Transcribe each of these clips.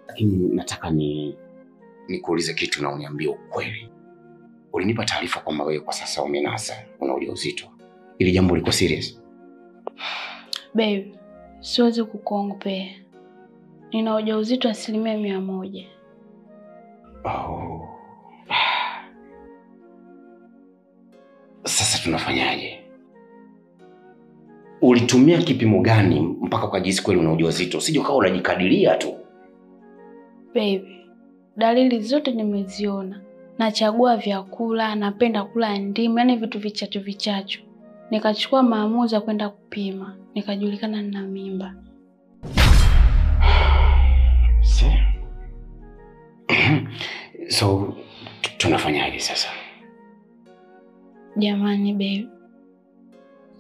Lakini nataka nikuulize kitu na uniambie ukweli. Ulinipa taarifa kwamba wewe kwa sasa umenasa, una ujauzito. Ili jambo liko serious? Babe, siwezi kukuongopea. Nina ujauzito 100%. Oh. Sasa tunafanyaje? Ulitumia kipimo gani mpaka ukajihisi kweli una ujauzito? Usije ukawa unajikadiria tu. Baby, dalili zote nimeziona. Nachagua vyakula, napenda kula ndimu, yani vitu vichachu vichachu. Nikachukua maamuzi ya kwenda kupima, nikajulikana nina mimba. So tunafanyaje sasa? Jamani baby,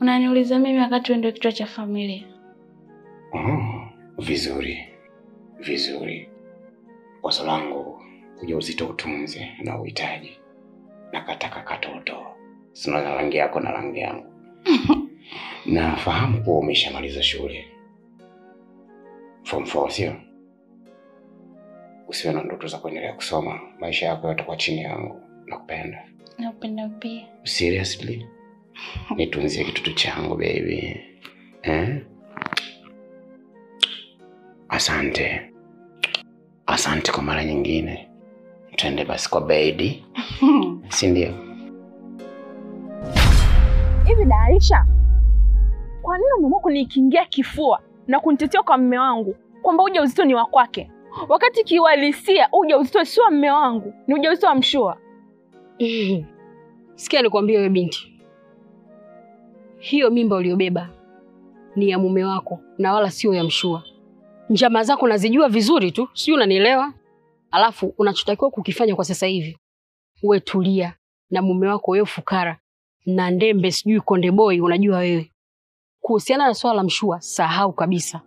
unaniuliza mimi wakati wewe ndio kichwa cha familia? Vizuri. Vizuri. Wazo langu ujauzito utunze na uhitaji. Nakataka katoto. Sina na rangi yako na rangi yangu. Nafahamu kuwa umeshamaliza shule. Form 4 sio? Usiwe na ndoto za kuendelea kusoma. Maisha yako yatakuwa chini yangu. Nakupenda. Nakupenda pia. Seriously? Nitunzie kitoto changu baby. Eh? Asante. Asante kwa mara nyingine. Twende basi kwa baby. Si ndio? Hivi Aisha, kwa nini umeamua kunikingia kifua na kunitetea kwa mume wangu kwamba ujauzito ni wa kwake, wakati kiuhalisia ujauzito sio wa mume wangu, ni ujauzito wa Mshua? Sikia nikwambie wewe binti, hiyo mimba uliyobeba ni ya mume wako na wala sio ya Mshua. Njama zako nazijua vizuri tu, sio? Unanielewa? Alafu unachotakiwa kukifanya kwa sasa hivi, uwe tulia na mume wako wewe fukara na ndembe sijui konde boy, unajua wewe. Kuhusiana na swala la Mshua sahau kabisa.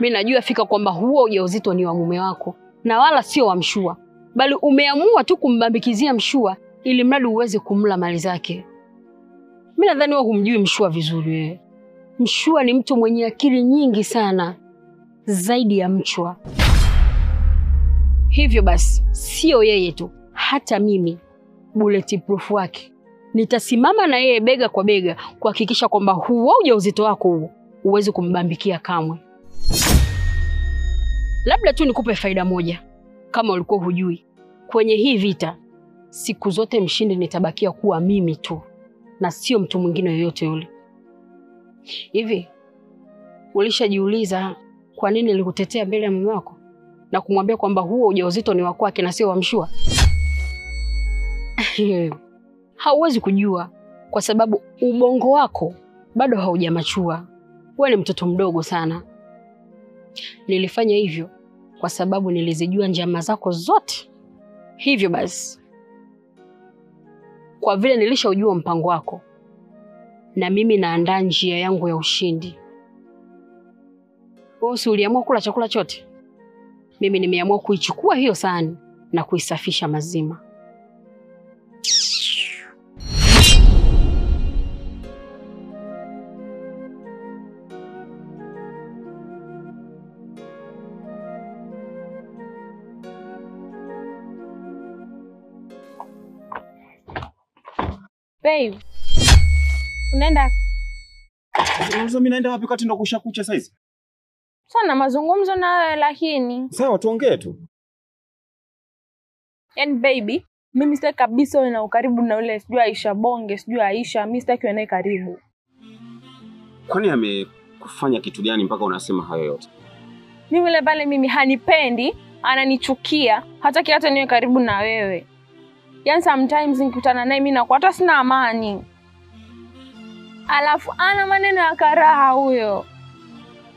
Mimi najua fika kwamba huo ujauzito ni wa mume wako na wala sio wa Mshua, bali umeamua tu kumbambikizia Mshua ili mradi uweze kumla mali zake. Mimi nadhani wewe humjui Mshua vizuri wewe. Mshua ni mtu mwenye akili nyingi sana, zaidi ya mchwa. Hivyo basi sio yeye tu, hata mimi bulletproof wake nitasimama na yeye bega kwa bega kuhakikisha kwamba huo ujauzito wako huo uweze kumbambikia kamwe. Labda tu nikupe faida moja kama ulikuwa hujui. Kwenye hii vita siku zote mshindi nitabakia kuwa mimi tu na sio mtu mwingine yoyote yule. Hivi ulishajiuliza kwa nini nilikutetea mbele ya mume wako na kumwambia kwamba huo ujauzito ni wa kwake na sio wa Mshua? Hauwezi kujua kwa sababu ubongo wako bado haujamachua. Wewe ni mtoto mdogo sana. Nilifanya hivyo kwa sababu nilizijua njama zako zote. Hivyo basi, kwa vile nilishaujua mpango wako, na mimi naandaa njia yangu ya ushindi. Wewe si uliamua kula chakula chote? Mimi nimeamua kuichukua hiyo sahani na kuisafisha mazima. Babe, unaenda? Unauliza mimi naenda wapi wakati ndo kushakucha saizi? Sana mazungumzo na wewe lakini. Sawa, tuongee tu. Yaani baby, mimi sitaki kabisa wewe na ukaribu na yule sijui Aisha Bonge, sijui Aisha, mimi sitaki wewe naye karibu. Kwani amekufanya kitu gani mpaka unasema hayo yote? Mimi yule pale mimi hanipendi, ananichukia, hataki hata niwe karibu na wewe. Yaani sometimes nikutana naye mimi nakuwa hata sina amani. Alafu ana maneno ya karaha huyo.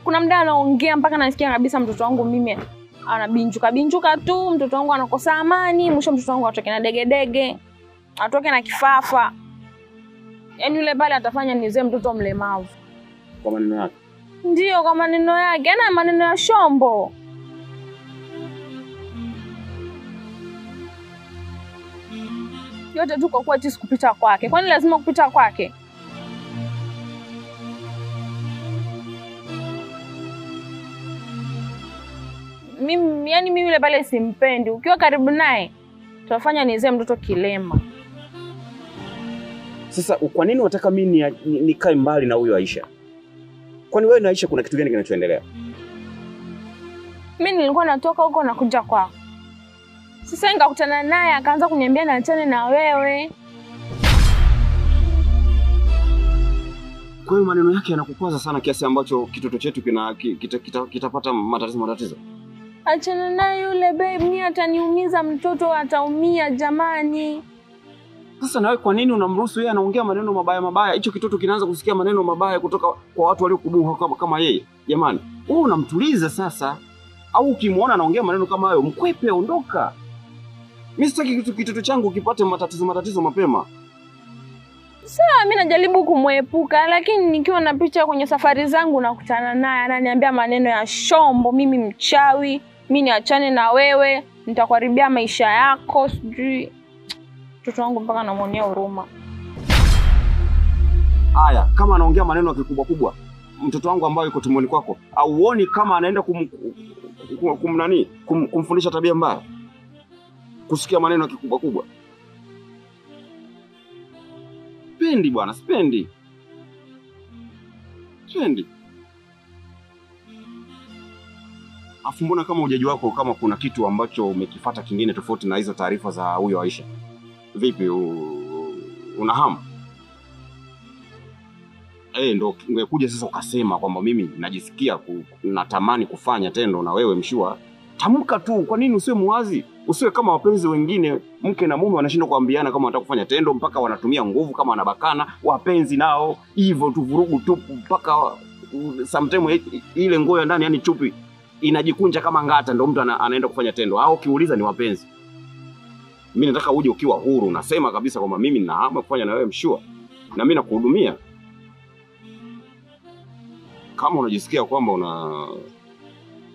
Kuna muda anaongea mpaka nasikia kabisa mtoto wangu mimi anabinjuka binjuka tu, mtoto wangu anakosa amani, mwisho mtoto wangu atoke na degedege, atoke na kifafa. Yaani yule pale atafanya nizoe mtoto mlemavu. Kwa maneno yake? Ndio, kwa maneno yake. Ana maneno ya shombo. Yote tu kwa kuwa sikupita kwake. Kwani lazima kupita kwake? Mimi yani mimi yule pale simpendi. Ukiwa karibu naye tutafanya nizae mtoto kilema. Sasa kwa nini unataka mimi nikae mbali na huyo Aisha? Kwani wewe na Aisha kuna kitu gani kinachoendelea? Mimi nilikuwa natoka huko na kuja kwako. Sasa nikakutana naye akaanza kuniambia naachane na wewe. Kwa hiyo maneno yake yanakukwaza sana kiasi ambacho kitoto chetu kina kitapata matatizo. Achana naye yule babe, mimi ataniumiza, mtoto ataumia jamani. Sasa nawe kwa nini unamruhusu yeye anaongea maneno mabaya mabaya? Hicho kitoto kinaanza kusikia maneno mabaya kutoka kwa watu waliokubuha kama yeye. Jamani, wewe unamtuliza sasa au ukimuona anaongea maneno kama hayo mkwepe, ondoka. Mimi sitaki kitoto changu kipate matatizo mapema. Sawa, mimi najaribu kumwepuka, lakini nikiwa na picha kwenye safari zangu nakutana naye ananiambia maneno ya shombo, mimi mchawi, mimi niachane na wewe, nitakuharibia maisha yako, sijui. Mtoto wangu mpaka namuonea huruma. Haya, kama anaongea maneno kikubwa kubwa, mtoto wangu ambaye yuko tumboni kwako, auoni kama anaenda kumfundisha tabia mbaya? Kusikia maneno kikubwa kubwa. Sipendi bwana, sipendi. Sipendi. Afu mbona kama ujaji wako kama kuna kitu ambacho umekifuata kingine tofauti na hizo taarifa za huyo Aisha? Vipi, una hamu? Ndo ungekuja sasa ukasema kwamba mimi najisikia natamani kufanya tendo na wewe Mshua. Tamka tu, kwa nini usiwe muwazi? Usiwe kama wapenzi wengine, mke na mume wanashindwa kuambiana kama wanataka kufanya tendo mpaka wanatumia nguvu kama wanabakana. Wapenzi nao hivyo tu, vurugu tu mpaka sometimes ile nguo ya ndani yani chupi inajikunja kama ngata, ndio mtu anaenda kufanya tendo. Au ukiuliza ni wapenzi. Mimi nataka uje ukiwa huru, nasema kabisa kwamba mimi nina hamu kufanya na wewe Mshua na mimi nakuhudumia. Kama unajisikia kwamba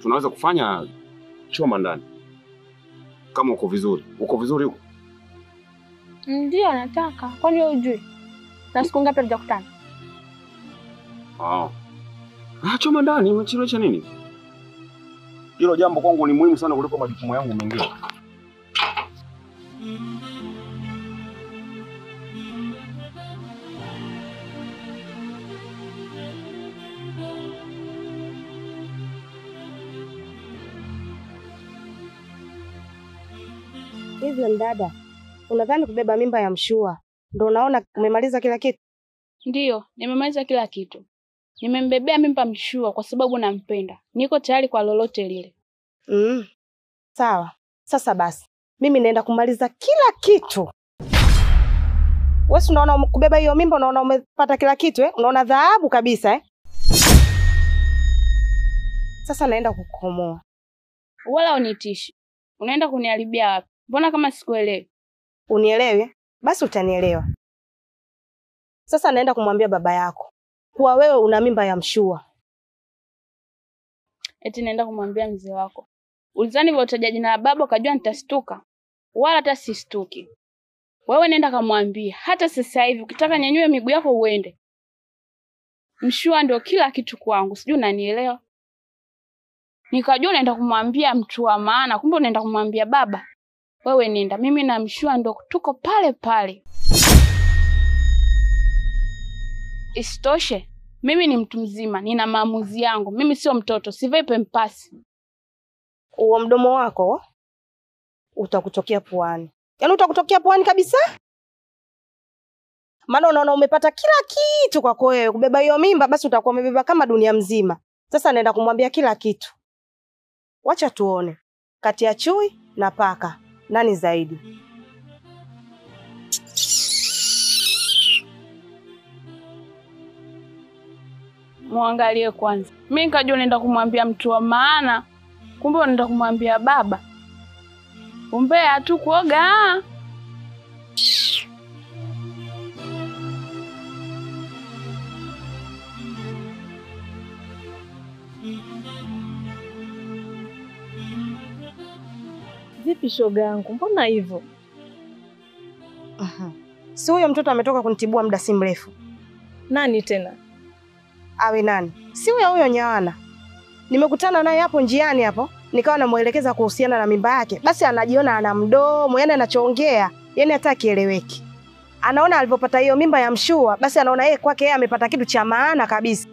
tunaweza kufanya, choma ndani. Kama uko vizuri. Uko vizuri huko? Ndio nataka. Kwani wewe hujui? Na siku ngapi hatujakutana? Choma ndani, unachelewesha nini? Hilo jambo kwangu ni muhimu sana kuliko majukumu yangu mengine. Hivyo mdada, unadhani kubeba mimba ya Mshua ndio unaona umemaliza kila kitu? Ndio, nimemaliza kila kitu. Nimembebea mimba Mshua kwa sababu nampenda. Niko tayari kwa lolote lile. Sawa. Sasa basi, mimi naenda kumaliza kila kitu. Wewe unaona kubeba hiyo mimba unaona umepata kila kitu eh? Unaona dhahabu kabisa eh? Sasa naenda kukukomoa. Wala unitishi. Unaenda kuniharibia wapi? Mbona kama sikuelewi? Unielewe? Basi utanielewa. Sasa naenda kumwambia baba yako kuwa wewe una mimba ya Mshua. Eti naenda kumwambia mzee wako. Ulizani vile utaja jina la baba ukajua nitastuka. Wala hata sistuki. Wewe nenda kamwambia. Hata sasa hivi ukitaka nyanyue miguu yako uende. Mshua ndio kila kitu kwangu. Sijui unanielewa. Nikajua unaenda kumwambia mtu wa maana, kumbe unaenda kumwambia baba. Wewe nenda, mimi na Mshua ndo tuko pale pale. Isitoshe, mimi ni mtu mzima, nina maamuzi yangu. Mimi sio mtoto, sivai pempasi. Huo mdomo wako utakutokea puani. Yaani utakutokea puani kabisa? Maana unaona umepata kila kitu kwako wewe. Kubeba hiyo mimba basi utakuwa umebeba kama dunia mzima. Sasa naenda kumwambia kila kitu. Wacha tuone kati ya chui na paka nani zaidi. Muangalie kwanza. Mimi nikajua naenda kumwambia mtu wa maana, kumbe unaenda kumwambia baba. Umbea tu kuoga. Vipi shoga yangu, mbona hivyo? Si huyo mtoto ametoka kunitibua muda si mrefu. Nani tena? Awe nani? Si huyo huyo Nyawana. Nimekutana naye hapo njiani hapo. Nikawa namuelekeza kuhusiana na mimba yake. Basi anajiona ana mdomo, yani anachoongea, yani hata kieleweki. Anaona alipopata hiyo mimba ya Mshua, basi anaona yeye kwake yeye amepata kitu cha maana kabisa.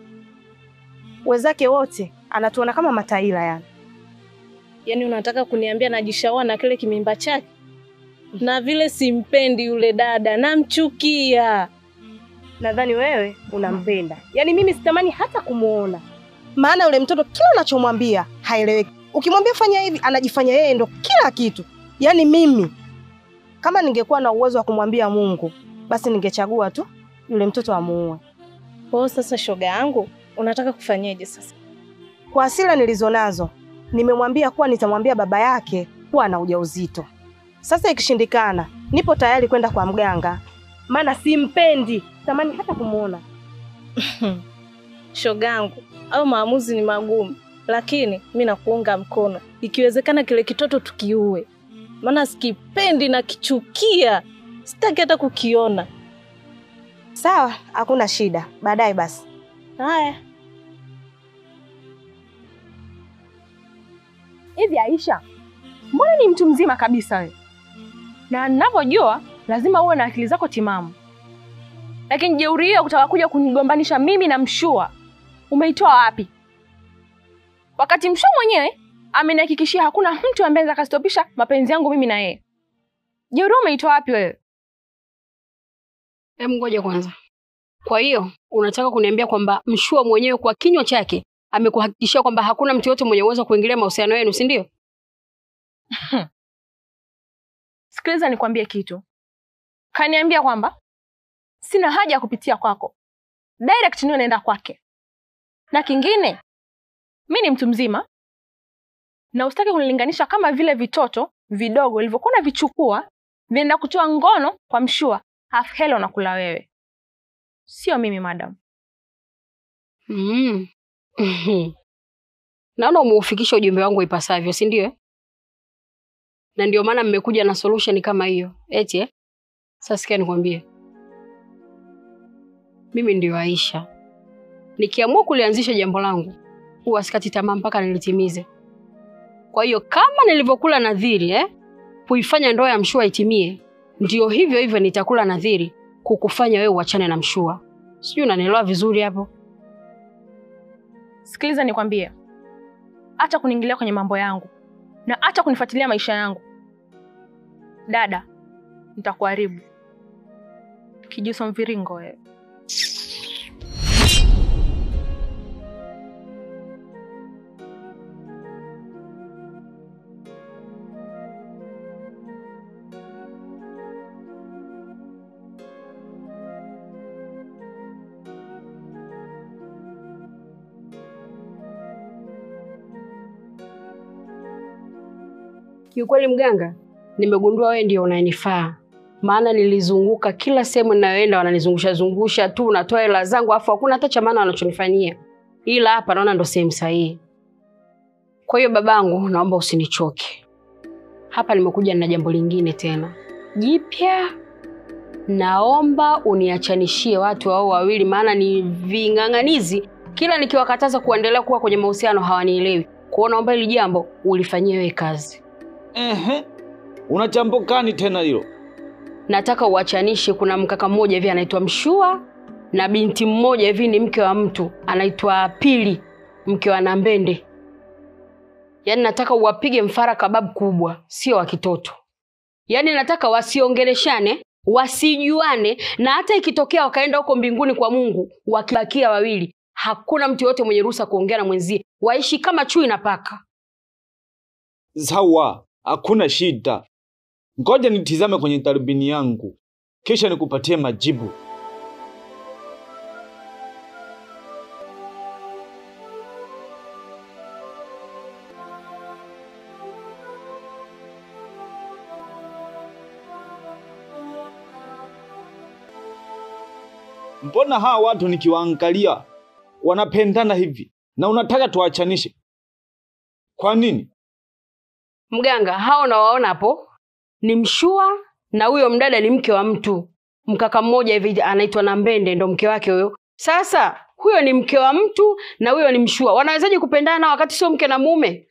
Wenzake wote anatuona kama mataila yani. Yaani unataka kuniambia najishaua na kile kimimba chake? Na vile simpendi yule dada, namchukia. Nadhani wewe unampenda. Yaani mimi sitamani hata kumuona. Maana yule mtoto kila unachomwambia haeleweki. Ukimwambia fanya hivi anajifanya yeye ndo kila kitu. Yaani mimi kama ningekuwa na uwezo wa kumwambia Mungu, basi ningechagua tu yule mtoto amuue. Kwa sasa shoga yangu, unataka kufanyaje sasa? Kwa hasira nilizonazo, nimemwambia kuwa nitamwambia baba yake kuwa ana ujauzito. Sasa ikishindikana, nipo tayari kwenda kwa mganga. Maana simpendi, tamani hata kumuona. Shogangu, au maamuzi ni magumu, lakini mimi nakuunga mkono. Ikiwezekana kile kitoto tukiue. Maana sikipendi na kichukia. Sitaki hata kukiona. Sawa, hakuna shida. Baadaye basi. Haya. Hivi Aisha, mbona ni mtu mzima kabisa wewe? Na ninavyojua lazima uwe na akili zako timamu. Lakini jeuri hiyo kutaka kuja kunigombanisha mimi na Mshua, umeitoa wapi? Wakati Mshua mwenyewe amenihakikishia hakuna mtu ambaye anaweza kustopisha mapenzi yangu mimi na yeye. Jeuri umeitoa wapi wewe? Hebu ngoja kwanza. Kwa hiyo unataka kuniambia kwamba Mshua mwenyewe kwa kinywa chake amekuhakikishia kwamba hakuna mtu yote mwenye uwezo kuingilia mahusiano yenu, si ndio? Sikiliza nikwambie kitu. Kaniambia kwamba sina haja ya kupitia kwako. Direct niwe naenda kwake. Na kingine, mimi ni mtu mzima na usitaki kunilinganisha kama vile vitoto vidogo vilivyokuwa na vichukua vienda kutoa ngono kwa Mshua, half helo na kula wewe. Sio mimi madam. Naona umeufikisha ujumbe wangu ipasavyo, si ndio? Na ndio maana mmekuja na solution kama hiyo. Eti eh? Sasa sikia nikwambie. Mimi ndio Aisha. Nikiamua kulianzisha jambo langu, huwa sikati tamaa mpaka nilitimize. Kwa hiyo kama nilivyokula nadhiri kuifanya ndoa ya Mshua itimie, ndio hivyo hivyo nitakula nadhiri kukufanya wewe uachane na Mshua. Sijui unanielewa vizuri hapo? Sikiliza nikwambie. Acha kuniingilia kwenye mambo yangu na acha kunifuatilia maisha yangu. Dada, nitakuharibu. Kijuso mviringo wewe. Kiukweli mganga, nimegundua wewe ndio unanifaa. Maana nilizunguka kila sehemu ninayoenda wananizungusha zungusha tu, natoa hela zangu afu hakuna hata cha maana wanachonifanyia. Ila hapa naona ndo sehemu sahihi. Kwa hiyo babangu, naomba usinichoke. Hapa nimekuja na jambo lingine tena jipya. Naomba uniachanishie watu hao wawili, maana ni ving'ang'anizi. Kila nikiwakataza kuendelea kuwa kwenye mahusiano hawanielewi. Kwa hiyo naomba hili jambo ulifanyie wewe kazi. Ehe. Una jambo gani tena hilo? Nataka uachanishe. Kuna mkaka mmoja hivi anaitwa Mshua na binti mmoja hivi ni mke wa mtu anaitwa Pili, mke wa Nambende. Yaani nataka uwapige mfara kababu kubwa, sio wa kitoto. Yaani nataka wasiongeleshane, wasijuane, na hata ikitokea wakaenda huko mbinguni kwa Mungu wakibakia wawili, hakuna mtu yote mwenye ruhusa kuongea na mwenzie. Waishi kama chui na paka. Sawa, hakuna shida. Ngoja nitizame kwenye darubini yangu, kisha nikupatie majibu. Mbona hawa watu nikiwaangalia wanapendana hivi na unataka tuachanishe? Kwa nini? Mganga, hao nawaona hapo ni Mshua na huyo mdada ni mke wa mtu. Mkaka mmoja hivi anaitwa Nambende ndo mke wake huyo. Sasa huyo ni mke wa mtu na huyo ni Mshua. Wanawezaje kupendana wakati sio mke na mume?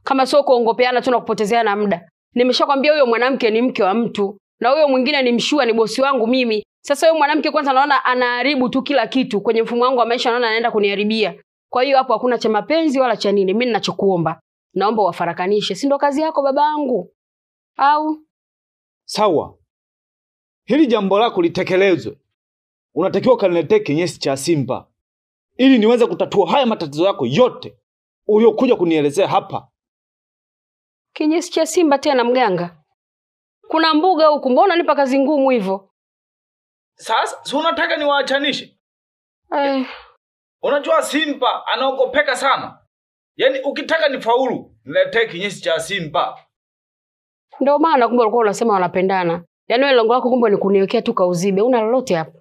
Kama sio kuongopeana tu na kupotezeana muda. Nimeshakwambia huyo mwanamke ni mke wa mtu na huyo mwingine ni mshua, ni bosi wangu mimi. Sasa huyo mwanamke kwanza naona anaharibu tu kila kitu kwenye mfumo wangu wa maisha, naona anaenda kuniharibia. Kwa hiyo hapo hakuna cha mapenzi wala cha nini. Mimi ninachokuomba, naomba wafarakanishe. Si ndo kazi yako babangu? Au sawa. Hili jambo lako litekelezwe. Unatakiwa ukaniletee kinyesi cha simba ili niweze kutatua haya matatizo yako yote uliokuja kunielezea hapa. Kinyesi cha simba tena mganga? Kuna mbuga huku, mbona unanipa kazi ngumu hivyo? Sasa si unataka niwaachanishe? Unajua simba anaogopeka sana. Yaani ukitaka nifaulu, niletee kinyesi cha simba. Ndio maana kumbe ulikuwa unasema wanapendana. Yaani wewe lengo lako kumbe ni kuniwekea tu kauzibe. Una lolote hapa?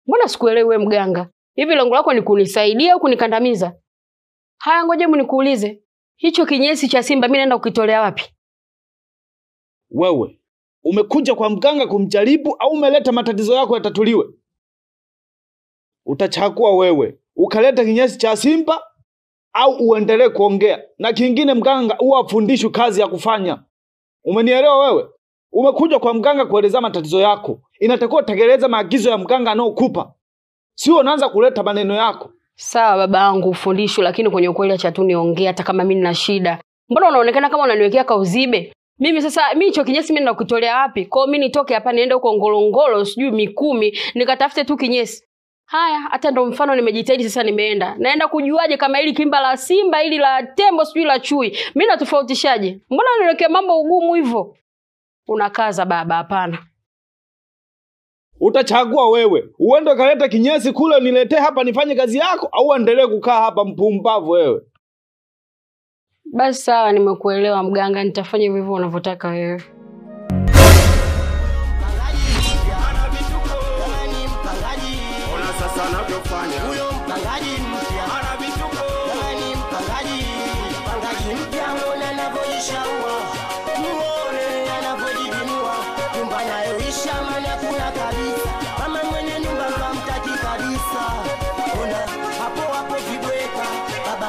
Mbona sikuelewi wewe mganga? Hivi lengo lako ni kunisaidia au kunikandamiza? Haya, ngoja hebu nikuulize. Hicho kinyesi cha simba mimi naenda kukitolea wapi? Wewe umekuja kwa mganga kumjaribu au umeleta matatizo yako yatatuliwe? Utachagua wewe, ukaleta kinyesi cha simba au uendelee kuongea. Na kingine, mganga huwa afundishwi kazi ya kufanya. Umenielewa wewe? Umekuja kwa mganga kueleza matatizo yako. Inatakiwa utekeleze maagizo ya mganga anayokupa. Sio unaanza kuleta maneno yako. Sawa babangu, ufundishwe, lakini kwenye ukweli acha tu niongee hata kama mimi nina shida. Mbona unaonekana kama unaniwekea kauzibe? Mimi sasa mimi hicho kinyesi mimi nakukitolea wapi? Kwa hiyo mimi nitoke hapa niende huko Ngorongoro sijui Mikumi nikatafute tu kinyesi. Haya, hata ndo mfano nimejitahidi sasa nimeenda. Naenda kujuaje kama hili kimba la simba, hili la tembo, sijui la chui? Mimi natofautishaje? Mbona unaniwekea mambo ugumu hivyo? Unakaza baba, hapana. Utachagua wewe. Uende kaleta kinyesi kule uniletee hapa nifanye kazi yako au uendelee kukaa hapa mpumbavu wewe? Basi sawa, nimekuelewa mganga, nitafanya hivyo hivyo unavyotaka wewe.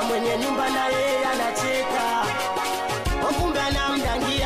Mwenye nyumba na yeye anacheka, kumbe anamdangia.